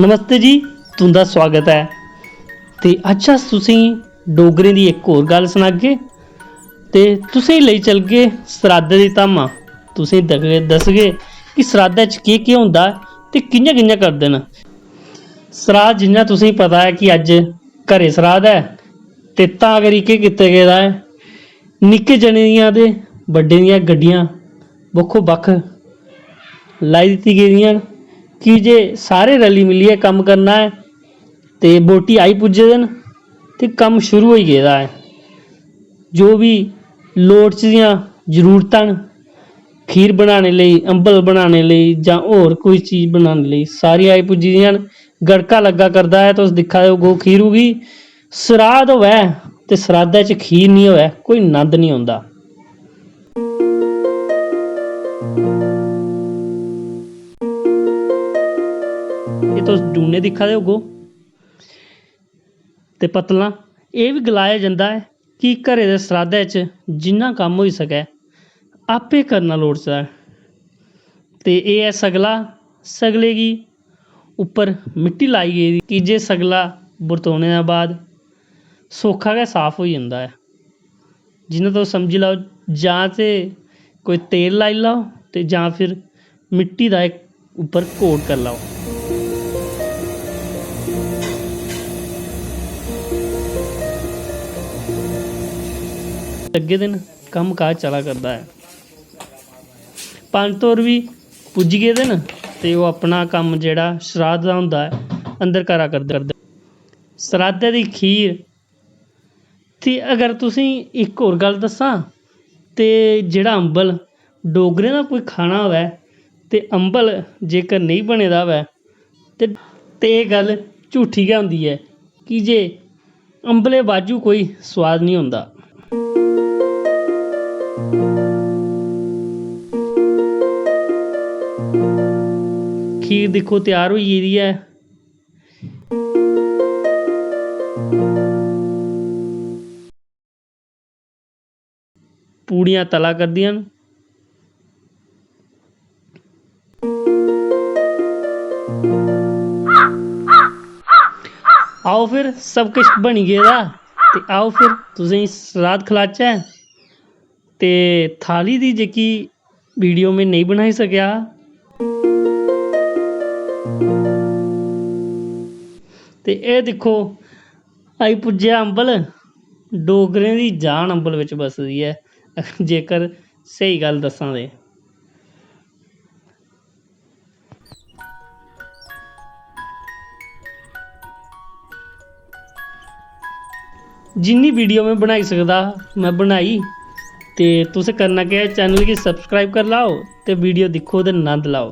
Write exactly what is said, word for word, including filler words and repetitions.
नमस्ते जी, तुं'दा सुआगत ऐ। ते अज्ज अस तुसेंगी डोगरें दी इक होर गल्ल सनागे ते तुसेंगी लेई चलगे सराधै दी धामां। तुसेंगी दग-, दसगे कि सराधै च केह्-केह् होंदा ऐ ते कि'यां-कि'यां करदे न। सराध, जि'यां तुसेंगी पता ऐ कि अज्ज घरै सराध ऐ, ते तां करी केह् कीता गेदा ऐ, निक्के जनें दियां ते बड्डें दियां गड्डियां बक्खो बक्ख लाई दित्ती गेदियां न, की जे सारे रली मिलियै कम्म करना ऐ। ते बोटी आई पुज्जे दे न ते कम्म शुरू होई गेदा ऐ। जो बी लोड़चदियां जरूरतां न, खीर बनाने लेई, अम्बल बनाने लेई जां होर कोई चीज बनाने लेई, सारियां आई पुज्जी दियां न। गड़का लग्गा करदा ऐ, तुस दिक्खा दे होगो खीरू गी। सराध होऐ ते सराधै च खीर निं होऐ, कोई नंद निं औंदा। एह् तुस डूने दिक्खा दे होगो ते पत्तलां। एह् बी गलाया जंदा ऐ कि घरै दे सराधै च जिन्ना कम्म होई सकै, आपे करना लोड़चदा ऐ। ते एह् ऐ सगला। सगले गी उप्पर मिट्टी लाई गेदी, की जे सगला बरतोने दे बाद सौक्खा गै साफ होई जंदा ऐ। जि'यां तुस समझी लैओ, जां ते कोई तेल लाई लैओ ते जां फिर मिट्टी दा इक उप्पर कोट करी लैओ। लग्गे दे न, कम्म काज चला करदा ऐ। पंत होर बी पुज्जी गेदे न ते ओह् अपना कम्म जेह्ड़ा श्राद्ध दा होंदा ऐ, अंदर करा करदे। सराधै दी खीर। ते अगर तुसेंगी इक होर गल्ल दस्सां, ते जेह्ड़ा अम्बल डोगरें दा कोई खाना होऐ ते अम्बल जेकर नेईं बने दा होऐ, ते, ते एह् गल्ल झूठी गै होंदी ऐ, की जे अम्बले बाजू कोई सोआद निं होंदा। खीर दिक्खो, त्यार होई गेदी ऐ। पूड़ियां तला करदियां न। आओ फिर, सब किश बनी गेदा, ते आओ फिर तुसेंगी सराध खलाचै। ते थाली दी जेह्की वीडियो में नेईं बनाई सकेआ हा। ते एह् दिक्खो, आई पुज्जेआ अम्बल। डोगरें दी जान अम्बल बिच बसदी ऐ, जेकर स्हेई गल्ल दस्सां ते। जिन्नी वीडियो में बनाई सकदा हा, में बनाई। ते तुस करना केह् ऐ, चैनल गी सब्सक्राइब करी लैओ ते वीडियो दिक्खो ते नंद लैओ।